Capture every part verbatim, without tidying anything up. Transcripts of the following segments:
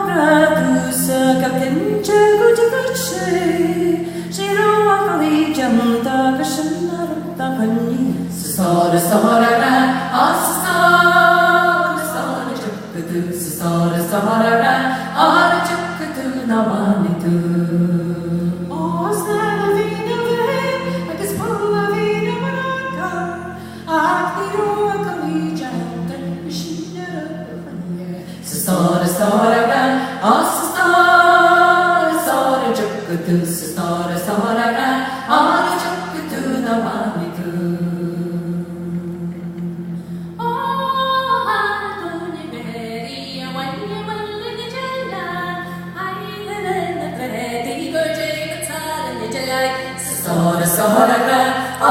Ratusa katencha gujaguchi, shiro akali janta kashanara tangani. Sasora sora ra, asasora sora chukatu, sasora sora ra, ara chukatu nawanitu. Osnana vina ve, akis pula vina maraka, akiro akali janta kashanara tangani. Sasora sora ra, asasora sora chukatu, sasora sora ra, ara chukatu nawanitu. Sasora sora ra,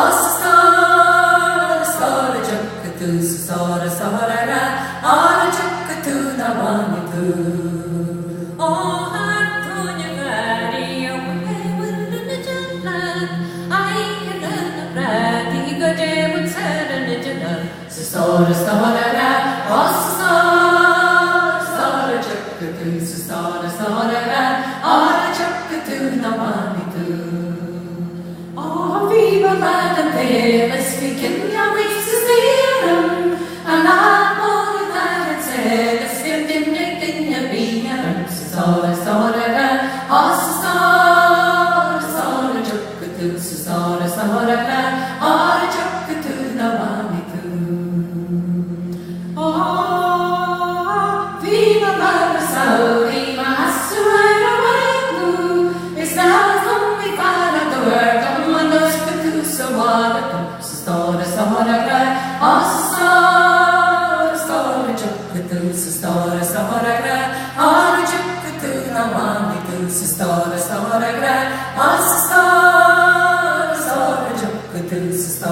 asasora sora chukatu, sasora sora ra, ara chukatu nawanitu. Sasora sora ra, asasora sora chukatu, sasora sora ra, ara chukatu nawanitu. Oh, viva la candela, speaking your ways is the aram. And I'm all that it says, getting it in your being. Sasora sora ra, asasora sora chukatu, sasora sora ra, ara chukatu nawanitu. Oh, viva Barasau, viva Asuera Waiku. It's now only para the world, come on, those to do so what. Sasora sora ra, asasora sora chukatu, sasora sora ra, ara chukatu nawanitu. Sasora sora ra, asasora sora chukatu, sasora